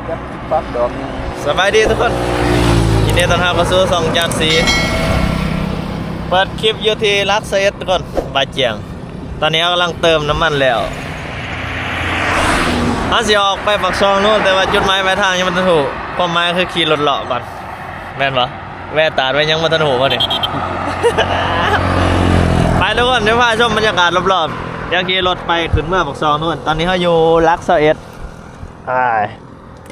ປັກດອກໜຶ່ງ. ສະບາຍດີທຸກຄົນ, ຍິນດີຕ້ອນຮັບເຂົ້າສູ່ຊ່ອງຈານສີ. ເປີດຄລິບຢູ່ທີ່ຫຼັກຊາວເອັດທຸກຄົນ, ບາດຈຽງ. ຕອນນີ້ເຮົາກຳລັງເຕີມນ້ຳມັນແລ້ວ. ເຮົາຊິອອກໄປປາກຊ່ອງໂນ້ນ, ແຕ່ວ່າຈຸດໝາຍປາຍທາງຍັງບໍ່ທັນຮູ້. ຄວາມໝາຍຄືຂີ່ລົດເລາະກ່ອນ. ແມ່ນບໍ່? ແວ່ຕາດແວ່ຫຍັງບໍ່ທັນຮູ້ບໍ່ນີ້? ໄປທຸກຄົນ, ດຽວພາຊົມບັນຍາກາດລອບໆ. ດຽວຂີ່ລົດໄປຂຶ້ນເມືອປາກຊ່ອງໂນ້ນ. ຕອນນີ້ເຮົາຢູ່ຫຼັກຊາວເອັດ. ໄປ.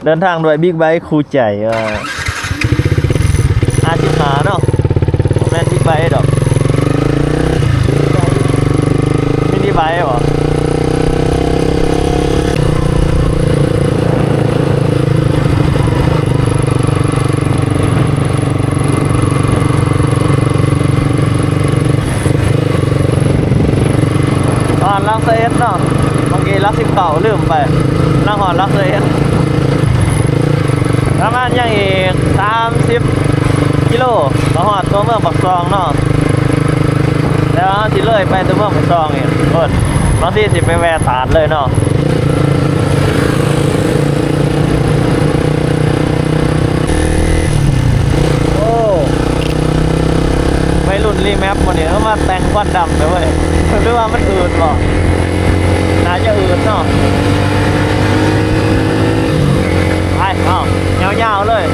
ເດີນທາງດ້ວຍບິກໄບຄູ່ໃຈ ເອີ ອາສິບຫ້າເນາະ, ບໍ່ແມ່ນບິກໄບດອກ, ມິນິໄບບໍ? ຮອດຫຼັກຊາວເອັດເນາະ, ເມື່ອກີ້ຫຼັກສິບເກົ້າ ລືມໄປ, ລັກຮອດຫຼັກຊາວເອັດ. ປະມານຍັງອີກສາມສິບກິໂລ ກໍຮອດຕົວເມືອງປາກຊ່ອງເນາະ, ແຕ່ວ່າເຮົາຊິເລີຍໄປຕົວເມືອງປາກຊ່ອງອີກ. ໂອ້ຍ ບາງທີຊິໄປແວ່ຕາດເລີຍເນາະ. ໂອ້ ໄວລຸ້ນຣີແມັບມື້ນີ້ ເອົາມາແຕ່ງຄວັນດຳເລີຍເວີຍ, ຫຼືວ່າມັນອືດບໍ? ໜ້າຈະອືດເນາະ. ໄປ ເອົາ ຍາວໆເລີຍ.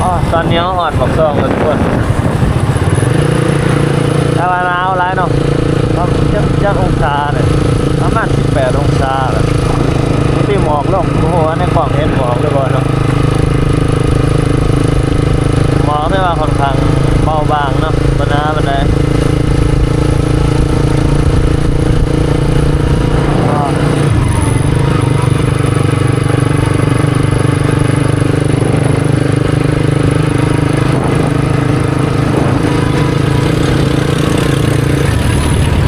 ອໍ ຕອນນີ້ເຮົາຮອດປາກຊ່ອງແລ້ວທຸກຄົນ, ແຕ່ວ່າໜາວຫຼາຍເນາະ. ຈັກ ຈັກອົງສາເດ? ປະມານສິບແປດອົງສາແຫຼະ. ມີແຕ່ໝອກລົງ, ບໍ່ຮູ້ວ່າໃນກ້ອງເຫັນໝອກຫຼືບໍ່ເນາະ. ໝອກຖືວ່າຄ່ອນຂ້າງເບົາບາງເນາະ, ບໍ່ໜາປານໃດ.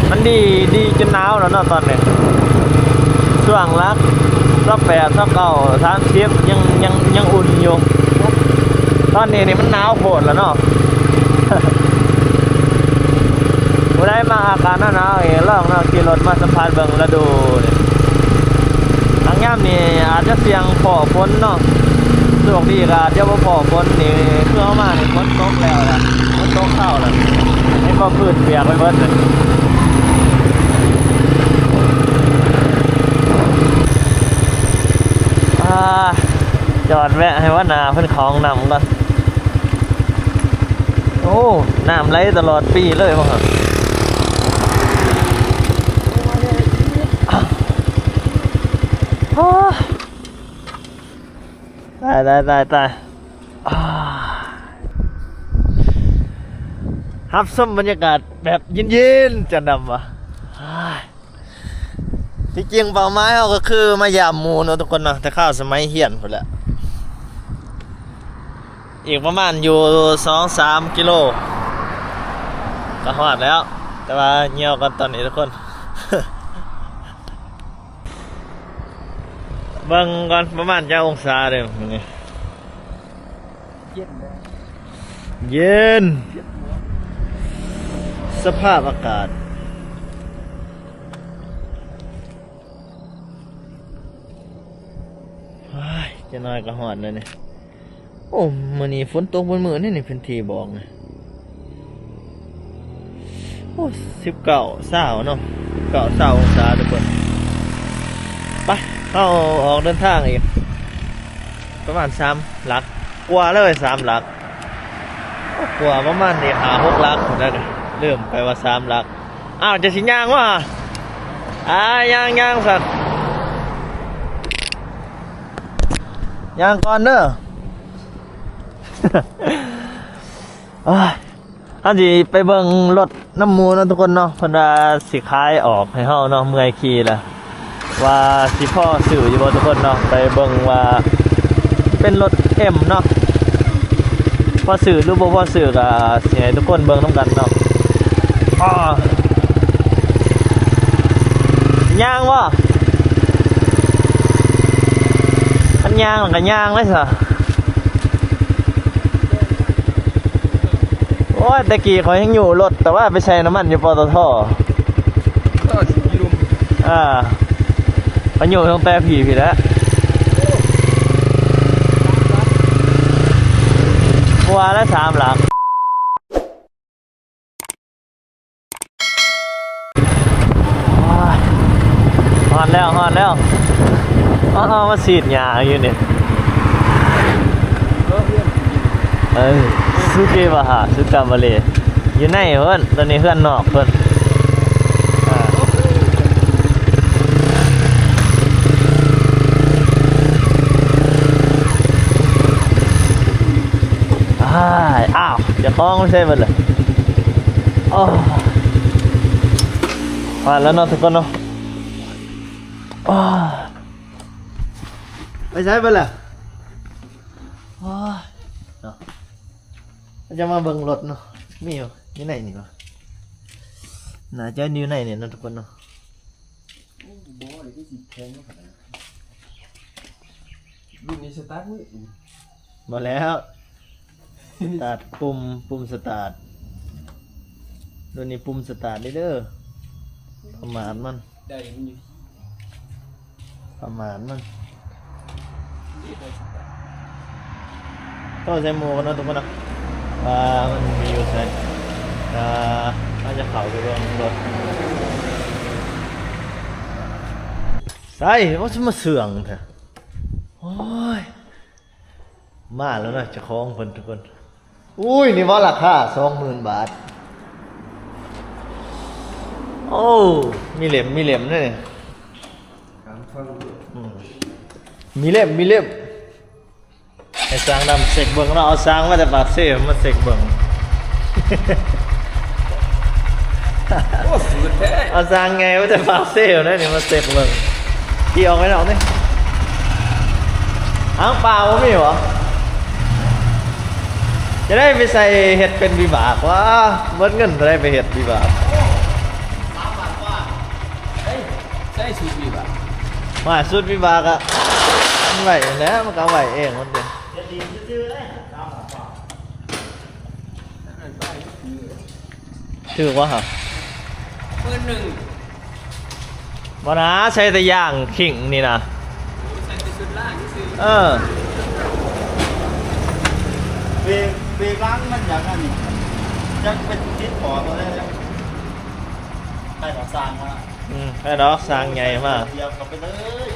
ມັນດີ ດີຈົນໜາວແລ້ວເນາະຕອນນີ້. ຊ່ວງຫຼັກຊາວແປດ ຊາວເກົ້າ ສາມສິບ ຍັງ ຍັງ ຍັງອຸ່ນຢູ່, ຕອນນີ້ນີ້ມັນໜາວໂພດແລ້ວເນາະ. ຜູ້ໃດມັກອາກາດໜາວໆນີ້ ລອງເນາະ, ຂີ່ລົດມາສຳຜັດເບິ່ງລະດູນີ້. ທາງຍາມນີ້ອາດຈະສ່ຽງພໍ້ຝົນເນາະ, ໂຊກດີກໍອາດຈະບໍ່ພໍ້ຝົນ. ນີ້ຄືເຮົາມານີ້ ຝົນຕົກແລ້ວລະ, ຝົນຕົກເຊົາແລ້ວ, ເຫັນບໍ່? ພື້ນປຽກໄປເບິດເລີຍ. ອ່າ ຈອດແວະໃຫ້ຫົວໜ້າເພິ່ນເຂົ້າຫ້ອງນ້ຳກ່ອນ. ໂອ້ ນ້ຳໄຫຼຕະຫຼອດປີເລີຍວ່າ. ຕາຍ ຕາຍ ຕາຍ ຕາຍ. ອ່າ ຮັບຊົມບັນຍາກາດແບບເຢັນໆ ຈະນຳວ່າ. ທີ່ຈິງເປົ້າໝາຍເຮົາກໍຄືມາຢາມໝູ່ເນາະທຸກຄົນເນາະ, ແຕ່ຄາວສະໄໝຮຽນພຸ້ນແຫຼະ. ອີກປະມານຢູ່ສອງສາມກິໂລກໍຮອດແລ້ວ, ແຕ່ວ່າຍ່ຽວກ່ອນຕອນນີ້ທຸກຄົນ. ເບິ່ງກ່ອນປະມານຈັກອົງສາເດີມື້ນີ້. ເຢັນເດີ ເຢັນ ເຢັນ. ສະພາບອາກາດ ໂອ້ຍ ຈັກໜ້ອຍກໍຮອດແລ້ວນີ້. ໂອ້ ມື້ນີ້ຝົນຕົກເບິດມື້ນີ້ ແຜນທີ່ບອກນະ. ໂອ້ ສິບເກົ້າ ຊາວເນາະ, ສິບເກົ້າ ຊາວອົງສາທຸກຄົນ. ໄປ ເຮົາອອກເດີນທາງອີກປະມານສາມຫຼັກກວ່າເລີຍ, ສາມຫຼັກກວ່າ, ປະມານນີ້ຫ້າຫົກຫຼັກພຸ້ນນະ, ລືມໄປວ່າສາມຫຼັກ. ອ້າວ ຈະຊິຍ່າງວະ? ອ່າ ຍ່າງໆ ຊັ້ນ ຍ່າງກ່ອນເດີ. ໂອ້ຍ ເຮົາຊິໄປເບິ່ງລົດນຳໝູ່ເນາະທຸກຄົນເນາະ, ເພິ່ນວ່າຊິຂາຍອອກໃຫ້ເຮົາເນາະ, ເມື່ອຍຂີ່ແລ້ວ ວ່າຊິພໍຊື້ຢູ່ບໍ່ທຸກຄົນເນາະ. ໄປເບິ່ງວ່າເປັນລົດເອັມເນາະ, ພໍຊື້ຫຼືບໍ່ພໍຊື້ກໍຊິໃຫ້ທຸກຄົນເບິ່ງນຳກັນເນາະ. ອ້າ ຍ່າງບໍ່? ຄັນຍ່າງກໍຍ່າງເລີຍຊະ. ໂອ້ຍ ແຕ່ກີ້ຂ້ອຍຍັງຍູ້ລົດ ແຕ່ວ່າໄປໃສ່ນ້ຳມັນຢູ່ ປຕທ. ເອີ ຊິຢູ່ ອ່າ ພາຍຸຕັ້ງແຕ່ພີ້ ພີ້ແຫຼະ ກວ່າລະສາມຫຼັກ. ຮອດແລ້ວ ຮອດແລ້ວ. ອ້າວ ມາສີດຫຍ້າຢູ່ນີ້. ເອີ ສຸເກວາຫາ ສຸກາບາເລ ຢູ່ໃນເພິ່ນ ຕອນນີ້ເຮືອນນອກເພິ່ນ. ອ້າຍ ອ້າວ ເຈົ້າຂອງໄປໃສເບິດລະ? ໂອ້ ຜ່ານແລ້ວເນາະທຸກຄົນເນາະ. ໂອ້ ໄປໃສເບິດລະ? ໂອ້ຍ ເນາະ ຈະມາເບິ່ງລົດເນາະ ມີຢູ່ ຢູ່ໃນນີ້ບໍ່? ໜ້າຈະຢູ່ໃນນີ້ເນາະທຸກຄົນເນາະ. ໂອ້ ບໍ່ ນີ້ຄືຊິແພງຂະໜາດ ລຸ້ນນີ້ສະຕາດມື ບໍ່ແລ້ວ ສະຕາດປຸ່ມ ປຸ່ມສະຕາດ ລຸ້ນນີ້ປຸ່ມສະຕາດເດີ ປະມາດມັນ ໄດ້ມັນຢູ່ ປະມາດມັນ. ໂທໃສ່ໝູ່ກ່ອນເນາະທຸກຄົນເນາະ ວ່າມັນມີຢູ່ໃສ. ເອີ ເຮົາຈະເຂົ້າໄປເບິ່ງລົດ. ໃສ ໂອ້ ຊິມາເຊື່ອງແທ້. ໂອ້ຍ ມາແລ້ວນະ ເຈົ້າຂອງເພິ່ນທຸກຄົນ. ອຸ້ຍ ນີ້ບໍ່ລາຄາສອງໝື່ນບາດ. ໂອ້ ມີເຫຼັ້ມ ມີເຫຼັ້ມເດ້ນີ້. ອືມ ມີເຫຼັ້ມ ມີເຫຼັ້ມ. ໃຫ້ຊ່າງດຳເຊັກເບິ່ງເນາະ ເອົາຊ່າງມາແຕ່ປາກເຊມາເຊັກເບິ່ງ. ໂອ້ ສຸດແທ້ ເອົາຊ່າງໃຫຍ່ມາແຕ່ປາກເຊແລ້ວນີ້ມາເຊັກເບິ່ງ ຂີ່ອອກໄປນອກນີ້. ຫາງປ່າບໍ່ມີຫວາ? ຈະໄດ້ໄປໃສ່ເຮັດເປັນວິບາກຫວາ? ເບິດເງິນເທົ່າໃດໄປເຮັດວິບາກ? ໂອ້ ສາມບາດກວ່າ. ເອີຍ ໃສ່ຊຸດວິບາກ ວ່າຊຸດວິບາກອະ ມັນໄວ້ຫັ້ນແຫຼະ ມັນກະເອົາໄວ້ເອງມັນເດ. ເຮັດດິນຊື່ໆເດ້ ສາມບາດກວ່າ. ຖືກບໍ່ຫະ? ໝື່ນໜຶ່ງ. ບໍ່ນາ ໃສ່ແຕ່ຢາງຂິງນີ້ນະ. ໃສ່ແຕ່ຊຸດລ່າງຊື່ໆ. ເອີ ເບຣກ ເບຣກຫຼັງມັນຢາກອັນນີ້ ຈັກເປັນຕິດຂໍຕົວໃດແລ້ວ. ໃຫ້ເຂົາສ້າງມາ. ອືມ ໃຫ້ດອກສ້າງໃຫຍ່ມາ ດຽວເຂົ້າໄປເລີຍ.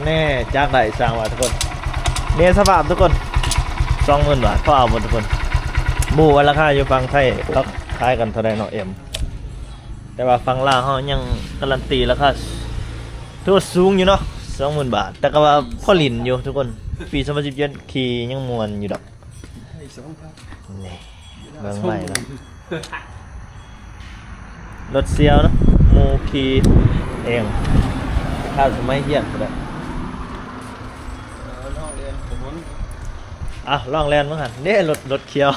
ແນ່ ຈັກໄດ້ສ້າງວ່າທຸກຄົນ. ເບິ່ງສະພາບທຸກຄົນ ສອງໝື່ນບາດ ພໍເອົາບໍ່ທຸກຄົນ? ບໍ່ວ່າລາຄາຢູ່ຝັ່ງໄທເຂົາຂາຍກັນເທົ່າໃດເນາະ ເອັມ ແຕ່ວ່າຝັ່ງລາວເຮົາຍັງກາຣັນຕີລາຄາ ຖືວ່າສູງຢູ່ເນາະ ສອງໝື່ນບາດ ແຕ່ກໍວ່າພໍຫຼິ້ນຢູ່ທຸກຄົນ. ປີສອງພັນສິບເຈັດຂີ່ຍັງມ່ວນຢູ່ດອກ. ນີ້ ເບິ່ງໃໝ່ລະ ລົດສ່ຽວເນາະ ໝູ່ຂີ່ເອງ ຖ້າສະໄໝຮຽນພຸ້ນແຫຼະ. ເອີ ລອງແລ່ນຂະໜົນ ອ່ະ ລອງແລ່ນເບິ່ງຫັ້ນເດ້ ລົດ ລົດຂຽວ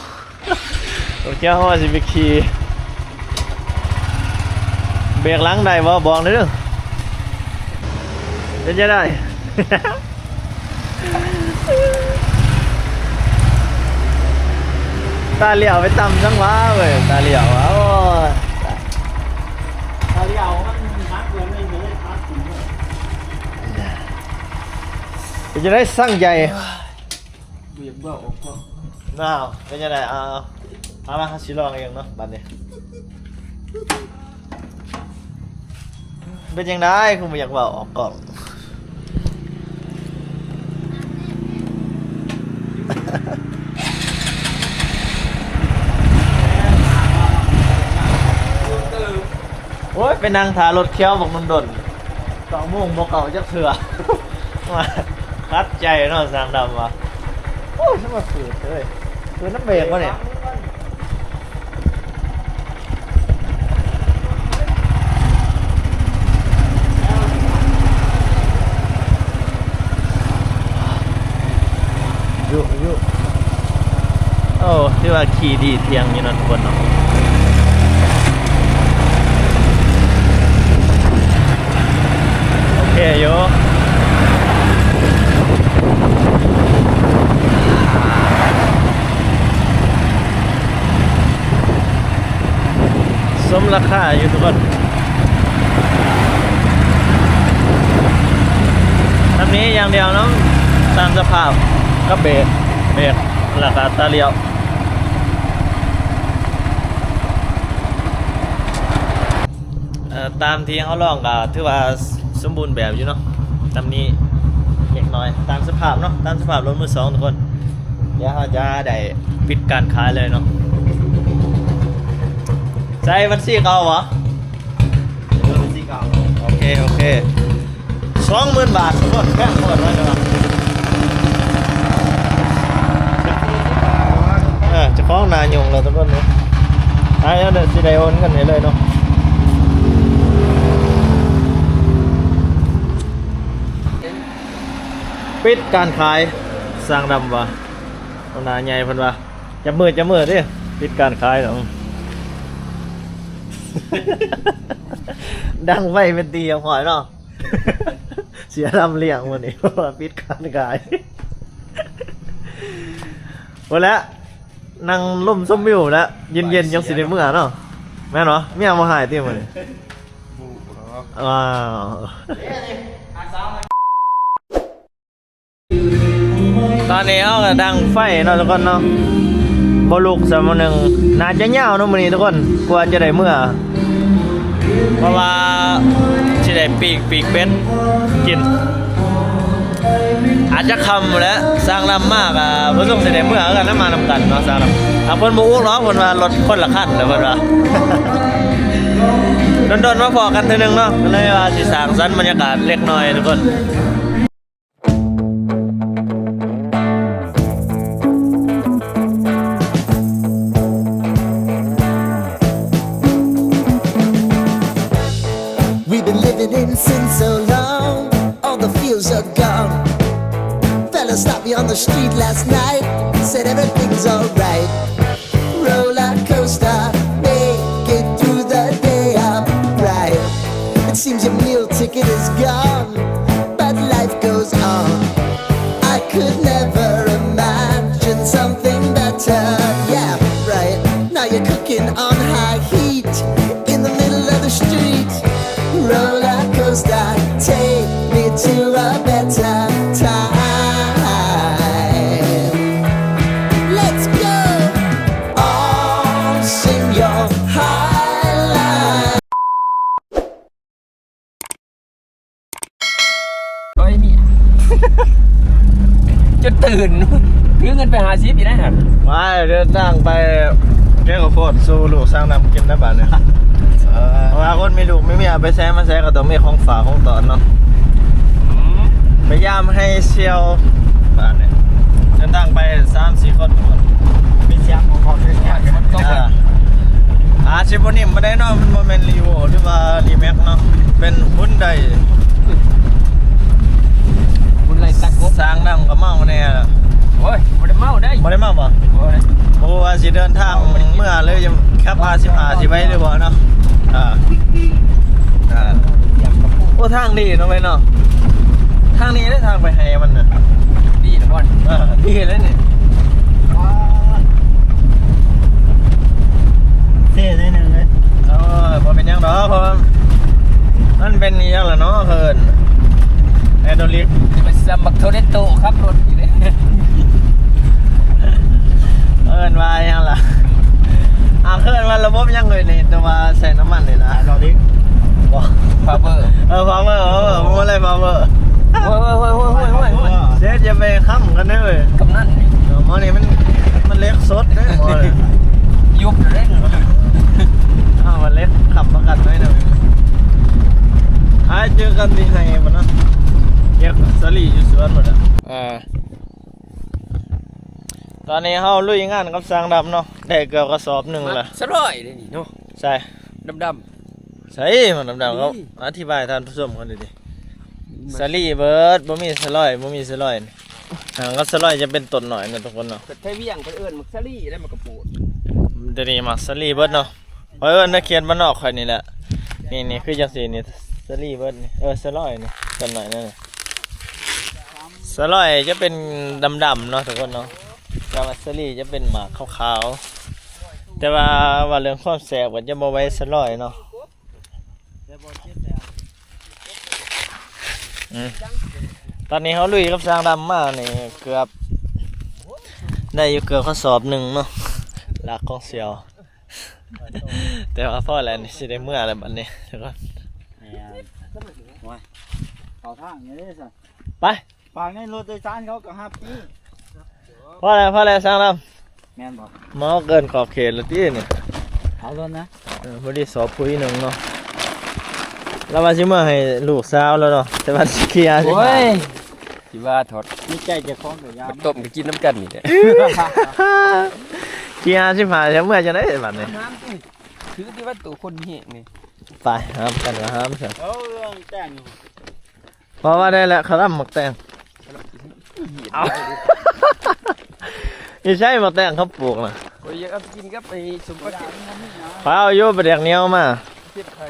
ລົດຂຽວ ເຮົາວ່າຊິໄປຂີ່ ເບຣກຫຼັງໄດ້ບໍ່? ບອກແດ່ເດີ. ເປັນຈັ່ງໃດ? ຕາຫຼຽວໄປຕ່ຳຈັ່ງຫວາເວີຍ ຕາຫຼຽວຫວາ. ໂອ້ຍ ຕາຫຼຽວມັນຮັກເລີຍ ມັນເລີຍຮັກຂຶ້ນເລີຍ. ເປັນຈັ່ງໃດ ຊ່າງໃຫຍ່? ບໍ່ຢາກເວົ້າອອກກ້ອງ. ອ້າວ ເປັນຈັ່ງໃດ? ເອົາ ເອົາ ເອົາ ເຮົາຊິລອງເອງເນາະ ບາດນີ້. ເປັນຈັ່ງໃດ ຄືບໍ່ຢາກເວົ້າອອກກ້ອງ? ໂອ້ຍ ໄປນັ່ງຖ້າລົດຂຽວບັກດົນໆ ເກົ້າໂມງບໍ່ເຂົ້າຈັກເທື່ອ. ມາຂັດໃຈເນາະ ຊ່າງດຳວ່າ. ໂອ້ຍ ຄືມາຝືດເລີຍ ຝືດນຳເບຣກບໍ່ນີ້? ຍຸ ຍຸ ໂອ້ ຖືວ່າຂີ່ດີທ່ຽງຢູ່ເນາະທຸກຄົນເນາະ. ໂອເຄຢູ່. ສົມລາຄາຢູ່ທຸກຄົນ. ທຳນີ້ຢ່າງດຽວເນາະ ຕາມສະພາບກັບເບກ ເບກ ແລ້ວກໍຕາລ້ຽວ. ເອີ ຕາມທີ່ເຮົາລອງກໍຖືວ່າສົມບູນແບບຢູ່ເນາະ ຕຳໜິເລັກນ້ອຍ ຕາມສະພາບເນາະ ຕາມສະພາບລົດມືສອງທຸກຄົນ. ດຽວເຮົາຈະໄດ້ປິດການຂາຍເລີຍເນາະ. ໃສ່ບັນຊີເກົ່າບໍ່? ເອີ ບັນຊີເກົ່າ. ໂອເຄ ໂອເຄ. ສອງໝື່ນບາດທຸກຄົນ ແພງໂພດວ່າຊັ້ນ. ເອີ ເຈົ້າຂອງໜ້າຫຍຸ້ງແລ້ວທຸກຄົນເນາະ. ອ່າ ດຽວຊິໄດ້ໂອນເງິນໃຫ້ເລີຍເນາະ. ປິດການຂາຍ ຊ່າງດຳວ່າ ຫົວໜ້າໃຫຍ່ເພິ່ນວ່າ ຈັບມື ຈັບມືເດ້ ປິດການຂາຍແລ້ວ. ດັງໄຟເປັນທີ່ຮຽບຮ້ອຍເນາະ. ເສຍລຳລ້ຽງມື້ນີ້ ເພາະວ່າປິດການຂາຍ. ພຸ້ນແຫຼະ ນັ່ງລົມຊົມວິວແລ້ວ ເຢັນໆ ຈັ່ງຊິໄດ້ເມືອເນາະ. ແມ່ນບໍ່? ເມຍບໍ່ຮ້າຍຕິມື້ນີ້? ບໍ່ດອກ. ວ້າວ. ຕອນນີ້ເຮົາກໍດັງໄຟເນາະທຸກຄົນເນາະ ບໍ່ລຸກຊ້ຳມື້ໜຶ່ງ. ໜ້າຈະຍາວເນາະມື້ນີ້ທຸກຄົນ ກວ່າຈະໄດ້ເມືອ ເພາະວ່າຊິໄດ້ປີ້ງ ປີ້ງເປັດກິນ ອາດຈະຄ່ຳພຸ້ນແຫຼະ. ຊ່າງດຳມາກະບໍ່ສົງຊິໄດ້ເມືອຄືກັນນະ ມານຳກັນເນາະ ຊ່າງດຳ. ຖ້າເພິ່ນບໍ່ອຸກດອກ ເພິ່ນວ່າລົດຄົນລະຄັນແຫຼະ ເພິ່ນວ່າ. ດົນໆ ມາພໍ້ກັນເທື່ອໜຶ່ງເນາະ ກໍເລີຍວ່າຊິສ້າງສັນບັນຍາກາດເລັກນ້ອຍທຸກຄົນ. We've been living in sin so long, all the feels are gone. Fella stopped me on the street last night, said everything's alright. Roller coaster, make it through the day, I'm right. It seems your meal ticket is gone, but life goes on. I could never imagine something better. Yeah, right. Now you're cooking on high heat in the middle of the street. Roller coaster, take me to a better time. Let's go. All sing your high life. ໂອ້ຍ ເມຍ ຈົນຕື່ນ ຖືເງິນໄປຫ້າສິບອີກແລ້ວ. ມາເດີນທາງໄປເກັບເຂົ້າໂພດສູ່ລູກຊ່າງດຳກິນນະບາດນີ້. ເອີ ເພາະວ່າຄົນມີລູກມີເມຍ ໄປໃສມາໃສກໍຕ້ອງມີຂອງຝາກຂອງຕ້ອນເນາະ. ອືມ ໄປຢາມໄຮ່ສ່ຽວບາດນີ້ ເດີນທາງໄປສາມສີ່ຄົນ. ມີສຽງຂອງເຂົາເລີຍ. ອ່າ ອາດຊິບໍ່ນິ້ມປານໃດເນາະ ມັນບໍ່ແມ່ນ Revo ຫຼືວ່າ D-Max ເນາະ ເປັນ Hyundai. ຮຸນໄລຕັດກົບ ຊ່າງດຳກໍເມົາແນ່ລະ. ໂອ້ຍ ບໍ່ໄດ້ເມົາໄດ໋. ບໍ່ໄດ້ເມົາບໍ່? ບໍ່ໄດ້. ບໍ່ຮູ້ວ່າຊິເດີນທາງເມືອ ຫຼືຈະຂັບ R ສິບຫ້າ ຊິໄວຫຼືບໍ່ເນາະ. ອ່າ ອ່າ ໂອ້ ທາງດີເນາະ ເວີຍເນາະ. ທາງນີ້ເດ້ ທາງໄປໄຮ່ມັນນະ ດີນະບ່ອນ. ເອີ ດີເລີຍນີ້. ເຊໜ້ອຍໜຶ່ງເລີຍ. ໂອ້ຍ ບໍ່ເປັນຫຍັງດອກ ເພາະວ່າມັນເປັນອີ່ຫຍັງລະເນາະ ເຂົາເອີ້ນ ໄຮໂດຣລິກ. ໄປຊຳບັກໂທເຣນໂຕຂັບລົດຢູ່ເດ້. ເອີ້ນວ່າຫຍັງລະ? ອ່າ ເອີ້ນວ່າລະບົບຫຍັງເອີຍນີ້ ແຕ່ວ່າໃສ່ນ້ຳມັນນີ້ນະ. ໄຮໂດຣລິກ ບໍ່ ພາວເວີ. ເອີ ພາວເວີ ພາວເວີ ບໍ່ໄດ້ພາວເວີ. ໂອ້ຍ ໂອ້ຍ ເຊັດ ຢ່າໄປຄ້ຳກັນເດີ. ກຳນັນນີ້ ເອີ ໝໍນີ້ມັນ ມັນເຫຼັກສົດເດ້ ໝໍນີ້. ຍຸບເດ້. ອ້າວ ມັນເຫຼັກຄ້ຳປະກັນໄວ້ນະ. ອ້າຍ ເຈີກັນທີ່ໄຮ່ພຸ້ນເນາະ. ເກັບສາລີຢູ່ສວນພຸ້ນລະ. ເອີ ຕອນນີ້ເຮົາລຸຍງານກັບຊ່າງດຳເນາະ ໄດ້ເກືອບກະສອບໜຶ່ງລະ. ສະຫຼອຍເດ້ນີ້ເນາະ. ໃສ່ ດຳໆ. ໃສ່ ມັນດຳໆ ເຂົາອະທິບາຍທ່ານຜູ້ຊົມເຂົາດູຕິ. ສາລີເບີດ ບໍ່ມີສະຫຼອຍ ບໍ່ມີສະຫຼອຍ. ຫາງກັບສະຫຼອຍຈະເປັນຕົ້ນໜ້ອຍເນາະທຸກຄົນເນາະ. ແຕ່ໄທວຽງເພິ່ນເອີ້ນໝາກສາລີໄດ໋ ໝາກກະໂປດ. ດຽວນີ້ໝາກສາລີເບີດເນາະ. ຂ້ອຍເອີ້ນໃນເຂດບ້ານນອກຂ້ອຍນີ້ແຫຼະ. ນີ້ ນີ້ຄືຈັ່ງຊີ້ນີ້ ສາລີເບີດນີ້ ເອີ ສະຫຼອຍນີ້ ຕົ້ນໜ້ອຍນັ້ນ. ສະຫຼອຍຈະເປັນດຳໆເນາະທຸກຄົນເນາະ ແຕ່ວ່າສາລີຈະເປັນໝາກຂາວໆ. ແຕ່ວ່າ ວ່າເລື່ອງຄວາມແສບກໍຈະບໍ່ໄຫວສະຫຼອຍເນາະ. ອືມ ຕອນນີ້ເຮົາລຸຍກັບຊ່າງດຳມານີ້ເກືອບ ໄດ້ຢູ່ເກືອບກະສອບໜຶ່ງເນາະ ຫຼັກຂອງສ່ຽວ. ແຕ່ວ່າພໍແລ້ວນີ້ ຊິໄດ້ເມືອແລ້ວບັດນີ້ທຸກຄົນ. ແມ່ນ ໂອ້ຍ ເຂົ້າທາງນີ້ເດ້ຊັ້ນ ໄປ. ຝາກໃນລົດໂດຍສານເຂົາກໍຮັບຕິ. ພໍແລ້ວ ພໍແລ້ວ ຊ່າງດຳ. ແມ່ນບໍ່? ເມົາເກີນຂອບເຂດແລ້ວຕິນີ້. ເອົາລົດນະ. ເອີ ພໍດີສອບຜູ້ໜຶ່ງເນາະ. ລາວວ່າຊິເມືອໃຫ້ລູກສາວລາວເນາະ ແຕ່ວ່າຊິເຄຍ ໂອ້ຍ ຊິວ່າຖອດ ມີໃຈເຈົ້າຂອງກໍຢ່າ ໄປຕົ້ມໄປກິນນຳກັນນີ້ແຫຼະ. ເຄຍຊິພາຈະເມືອຈັ່ງໃດບັດນີ້? ຄືທີ່ວ່າໂຕຄົນມີແຮງນີ້. ໄປ ຫາມກັນກໍຫາມຊະ. ເອົາເລື່ອງແຕ່ງ ເພາະວ່າໄດ້ແລ້ວ ຄະລຳໝາກແຕງ. ເອົາ ນີ້ໃຊ້ໝາກແຕງເຂົາປູກນະ. ຂ້ອຍຢາກເອົາໄປກິນກັບໄອ້ສົມປາເກັດ. ຂ້ອຍເອົາຢູ່ປາແດກໜຽວມາ ເກັບໄຂ່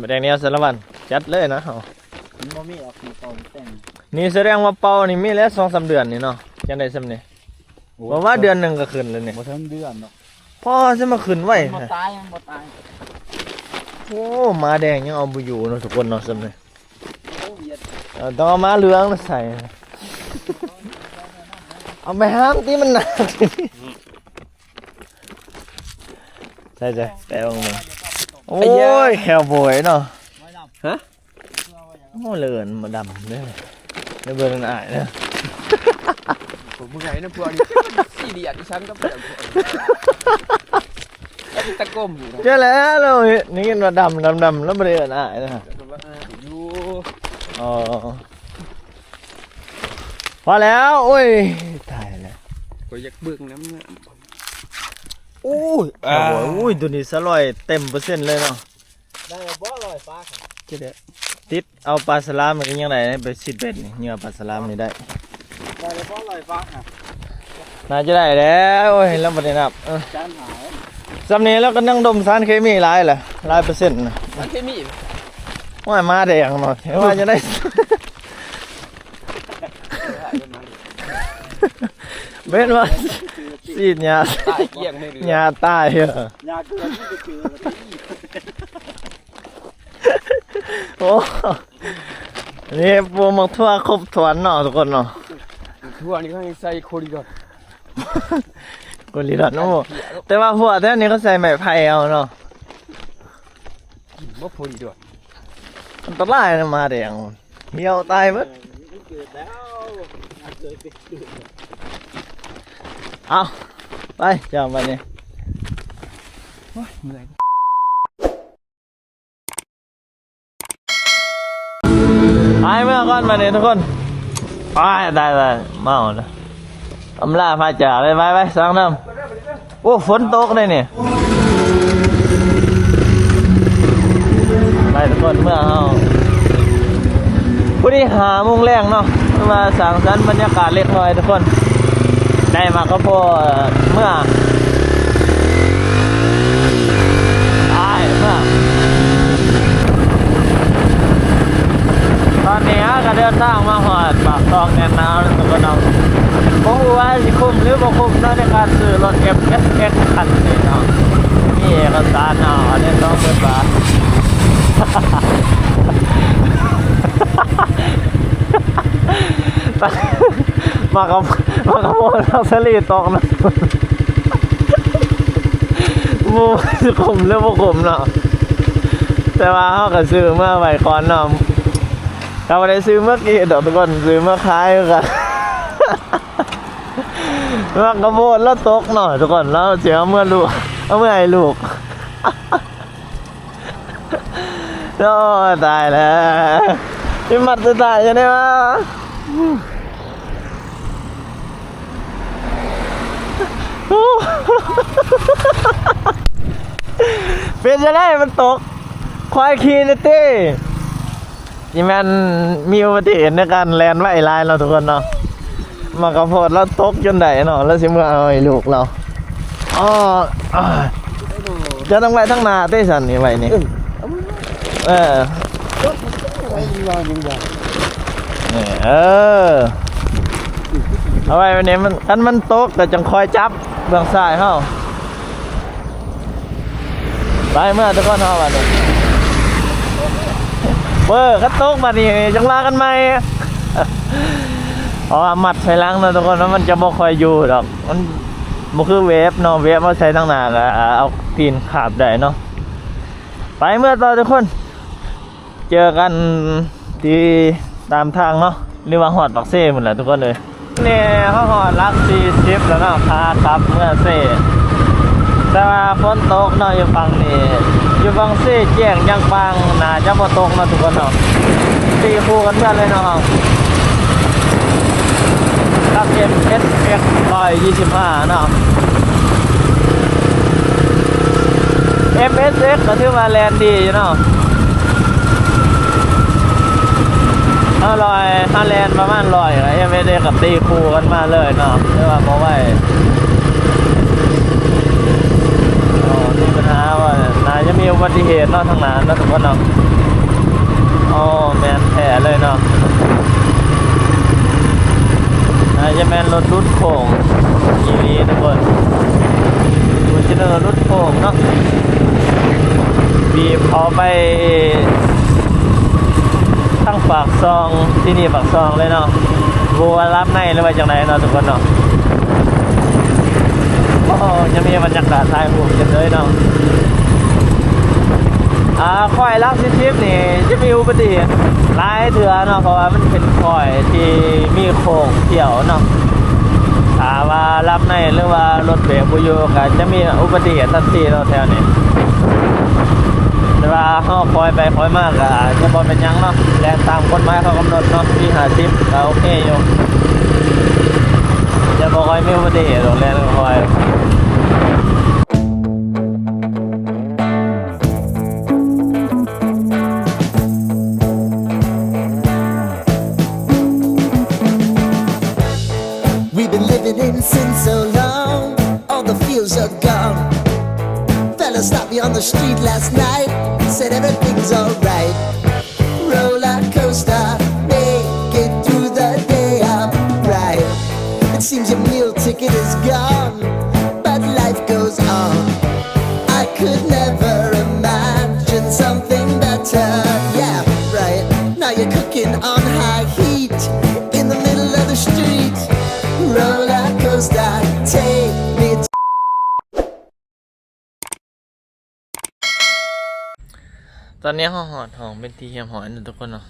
ປາແດກໜຽວສາລະວັນ ຈັດເລີຍນະເຮົາ. ມັນບໍ່ມີດອກ ເປົ່າແຕງ. ນີ້ສະແດງວ່າເປົ່ານີ້ມີແລ້ວສອງສາມເດືອນນີ້ເນາະ ຈັ່ງໄດ້ຊ່ຳນີ້. ໂອ້ຍ ບໍ່ວ່າເດືອນໜຶ່ງກໍຂຶ້ນແລ້ວນີ້. ບໍ່ເຖິງເດືອນດອກ. ພໍຊິມາຂຶ້ນໄວ ມັນບໍ່ຕາຍ ມັນບໍ່ຕາຍ. ໂອ້ ໝາແດງຍັງເອົາບໍ່ຢູ່ເນາະທຸກຄົນເນາະ ຊ່ຳນີ້. ເອີ ຕ້ອງເອົາມາເຫຼືອງໃສ່ ເອົາໄປຫາມຕິ ມັນໜັກ. ໃສ່ໆ ແປເບິ່ງ. ໂອ້ຍ ແຄວໂບຍເນາະ. ຮະ? ໂອ້ ເລີນມາດຳເດີ ເດີເບິ່ງອ້າຍເດີ. ໂອ້ ເມື່ອຍນຳພວກນີ້ ຊີຣຽສອີ່ສັງກັບພວກນີ້ ຕະກົມຢູ່ນະ. ເຈົ້າແຫຼະ ລາວໄດ້ຍິນວ່າດຳ ດຳ ດຳ ລາວບໍ່ໄດ້ເອີ້ນອ້າຍນະ. ກໍວ່າອ້າຍຢູ່. ອໍ ພໍແລ້ວ. ໂອ້ຍ ຕາຍແລ້ວ ຂ້ອຍຢາກເບິ່ງນ້ຳງາມ. ໂອ້ຍ ໂອ້ຍ ໂອ້ຍ ໂຕນີ້ສະຫຼອຍເຕັມເປີເຊັນເລີຍເນາະ. ໄດ້ບໍ່ ລອຍປາກ ຈະໄດ້ຕິດເອົາປາສະຫຼາມ ມັນກໍຍັງໄດ້ໄປຊິດເບັດນີ້ ເຫຍື່ອປາສະຫຼາມນີ້ໄດ້. ໄດ້ບໍ່ ລອຍປາກ ໜ້າຈະໄດ້ແລ້ວ. ໂອ້ຍ ລຳບໍ່ໄດ້ນັບ. ເອີ ຈານຫາຍ ຊ່ຳນີ້ລາວກໍຍັງດົມສານເຄມີຫຼາຍລະ ຫຼາຍເປີເຊັນນະ. ສານເຄມີ ໂອ້ຍ ໝາແດງເນາະ ວ່າຈະໄດ້ ແມ່ນວ່າສີດຫຍ້າ ຕາຍກ້ຽງເລີຍ ຫຍ້າຕາຍເອີ. ໂອ້ ນີ້ປູກໝາກຖົ່ວຄົບຖ້ວນເນາະທຸກຄົນເນາະ. ຖົ່ວນີ້ເຂົາໃສ່ໂຄລີດອນ ໂຄລີດອນ. ໂອ້ ແຕ່ວ່າພວກແຖວນີ້ເຂົາໃສ່ໄມ້ໄຜ່ເອົາເນາະ. ກິນບໍ່ພໍດີດອກ ອັນຕະລາຍນະ ໝາແດງ ຫ່ຽວຕາຍເບິດ. ເອີ ມັນເກີດແລ້ວ ເກີດ ເກີດ ເກີດ. ເອົາ ໄປ ເຈົ້າ ບັດນີ້. ໂອ້ຍ ເມື່ອຍ. ໄປເມືອກ່ອນບັດນີ້ທຸກຄົນ. ໄປ ໄດ້ ໄດ້ ເມົາລະ ອຳລາພາຈາກເລີຍ. ໄປ ໄປ ສ້າງນຳ. ໂອ້ ຝົນຕົກເດ້ນີ້. ໄປທຸກຄົນ ເມືອເຮົາ ພໍດີຫ້າໂມງແລງເນາະ. ຄືວ່າສ້າງສັນບັນຍາກາດເລັກນ້ອຍທຸກຄົນ. ໄດ້ໝາກກະໂພດເມືອ. ໄປ ເມືອ. ຕອນນີ້ເຮົາກໍເດີນທາງມາຮອດປາກຊ່ອງແກ່ນນາວແລ້ວທຸກຄົນເນາະ. ບໍ່ຮູ້ວ່າຊິຄຸ້ມຫຼືບໍ່ຄຸ້ມເນາະ ໃນການຊື້ລົດເອັມເອັສເອັກຄັນນີ້ເນາະ. ມີເອກະສານເນາະ ອັນນີ້ຕ້ອງເບິ່ງວ່າ ໝາກກະ ໝາກກະໂພດບັກສາລີຕົກນະ. ບໍ່ຮູ້ວ່າຊິຄຸ້ມຫຼືບໍ່ຄຸ້ມເນາະ ແຕ່ວ່າເຮົາກໍຊື້ເມືອໄວ້ກ່ອນເນາະ. ກໍບໍ່ໄດ້ຊື້ເມືອກິນດອກທຸກຄົນ ຊື້ເມືອຂາຍຄືກັນ. ໝາກກະໂພດລາວຕົກເນາະທຸກຄົນ ລາວຊິເອົາເມືອລູກ ເອົາເມືອໃຫ້ລູກ. ໂອ້ຍ ຕາຍແລ້ວ ຊິມັດສຸດທ້າຍຈັ່ງໃດວະ? ເປັນຈັ່ງໃດ ມັນຕົກ ຄວາຍຂີ່ນະຕິ. ຊິແມ່ນມີອຸບັດຕິເຫດໃນການແລ່ນໄວຫຼາຍເນາະທຸກຄົນເນາະ. ໝາກກະໂພດລາວຕົກຈົນໄດ້ເນາະ ລາວຊິເມືອເອົາໃຫ້ລູກລາວ. ອໍ ເຈົ້າຕ້ອງໄວ້ທາງໜ້າເດ້ຊັ້ນນີ້ ໄວ້ນີ້. ເອີ ເອີ ເອົາໄວ້ແບບນີ້ ມັນ ຄັນມັນຕົກກໍຈັ່ງຄ່ອຍຈັບເບື້ອງຊ້າຍເຮົາ. ໄປເມືອທຸກຄົນເຮົາບັດນີ້ ເວີ ຄັນຕົກບັດນີ້ຈັ່ງວ່າກັນໃໝ່ ເພາະວ່າມັດໃສ່ຫຼັງເນາະທຸກຄົນເນາະ ມັນຈະບໍ່ຄ່ອຍຢູ່ດອກ ມັນບໍ່ຄືເວບເນາະ ເວບເອົາໃສ່ທາງໜ້າກໍເອົາຕີນຄາບໄດ້ເນາະ ໄປເມືອຕໍ່ທຸກຄົນ ເຈີກັນທີ່ຕາມທາງເນາະ ຫຼືວ່າຮອດປາກເຊພຸ້ນແຫຼະທຸກຄົນເອີຍ. ນີ້ເຮົາຮອດຫຼັກສີ່ສິບແລ້ວເນາະ ຂາກັບເມືອເຊ ແຕ່ວ່າຝົນຕົກເນາະ ຢູ່ຝັ່ງນີ້ ຢູ່ຝັ່ງເຊແຈ້ງຢ່າງປາງ ໜ້າຈະບໍ່ຕົກເນາະທຸກຄົນເນາະ ຕີຄູ່ກັນເມືອເລີຍເນາະ ກັບເອັມເອັສເອັກຮ້ອຍຊາວຫ້າເນາະ ເອັມເອັສເອັກກໍຖືວ່າແລ່ນດີຢູ່ເນາະ ຫ້າຮ້ອຍ ຖ້າແລ່ນປະມານຮ້ອຍ ເອັມເອັສເອັກກໍຕີຄູ່ກັນມາເລີຍເນາະ ແຕ່ວ່າບໍ່ໄວ ໂອ້ ມີບັນຫາວ່າໜ້າຈະມີອຸບັດຕິເຫດເນາະ ທາງໜ້າເນາະທຸກຄົນເນາະ ໂອ້ ແມ່ນແທ້ເລີຍເນາະ ໜ້າຈະແມ່ນລົດຫຼຸດໂຄ້ງອີ່ຫຼີທຸກຄົນ ຟໍຈູນເນີຫຼຸດໂຄ້ງເນາະ ບີບເຂົ້າໄປ ທາງປາກຊ່ອງ ທີ່ນີ້ປາກຊ່ອງເລີຍເນາະ ບໍ່ວ່າຫຼັບໃນ ຫຼືວ່າຈັ່ງໃດເນາະທຸກຄົນເນາະ ໂອ້ ຍັງມີບັນຍາກາດຖ່າຍຮູບຢູ່ເລີຍເນາະ ອ່າ ຂ້ອຍຫຼັກສີ່ສິບນີ້ຈະມີອຸບັດຕິເຫດຫຼາຍເທື່ອເນາະ ເພາະວ່າມັນເປັນຂ້ອຍທີ່ມີໂຄ້ງ ທ່ຽວເນາະ ຖ້າວ່າຫຼັບໃນ ຫຼືວ່າລົດເບຣກບໍ່ຢູ່ ກໍຈະມີອຸບັດຕິເຫດທັນທີເນາະແຖວນີ້ ແຕ່ວ່າເຮົາຄ່ອຍໄປຄ່ອຍມາກໍຈະບໍ່ເປັນຫຍັງເນາະ ແລ່ນຕາມກົດໝາຍເຂົາກຳນົດເນາະ ສີ່ສິບ ຫ້າສິບ ກໍໂອເຄຢູ່ ຈະບໍ່ຄ່ອຍມີອຸບັດຕິເຫດດອກ ແລ່ນຄ່ອຍ. We've been living in sin so long, all the feels are gone. Fella stopped me on the street last night, said everything's alright. Roller coaster, make it through the day, I'm right. It seems your meal ticket is gone, but life goes on. I could never imagine something better. Yeah, right. Now you're cooking on high heat in the middle of the street. Roller coaster, take me to ຕອນນີ້ເຮົາຮອດຫ້ອງເປັນທີ່ຮຽບຮ້ອຍແລ້ວທຸກຄົນເນາະ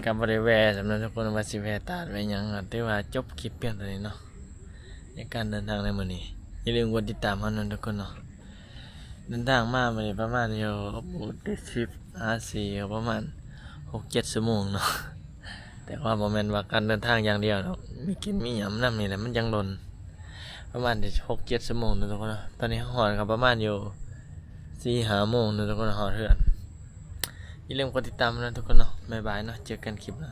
ກໍບໍ່ໄດ້ແວ່ສ່ຳນັ້ນທຸກຄົນ ວ່າຊິແວ່ຕາດແວ່ຫຍັງ ກໍຖືວ່າຈົບຄລິບພຽງເທົ່ານີ້ເນາະ ໃນການເດີນທາງໃນມື້ນີ້ ຢ່າລືມກົດຕິດຕາມເຮົານຳທຸກຄົນເນາະ ເດີນທາງມາມື້ນີ້ປະມານຢູ່ ໂອ້ ເຈັດສິບ ຫາສີ່ ປະມານຫົກເຈັດຊົ່ວໂມງເນາະ ແຕ່ວ່າບໍ່ແມ່ນວ່າການເດີນທາງຢ່າງດຽວດອກ ມີກິນມີຫຍັງນຳນີ້ແຫຼະ ມັນຈັ່ງດົນ ປະມານຫົກເຈັດຊົ່ວໂມງເນາະທຸກຄົນເນາະ ຕອນນີ້ເຮົາຮອດກໍປະມານຢູ່ສີ່ຫ້າໂມງເນາະທຸກຄົນ ຮອດເຮືອນ ຢ່າລືມກົດຕິດຕາມນຳທຸກຄົນເນາະ ບາຍບາຍເນາະ ເຈີກັນຄລິບໜ້າ.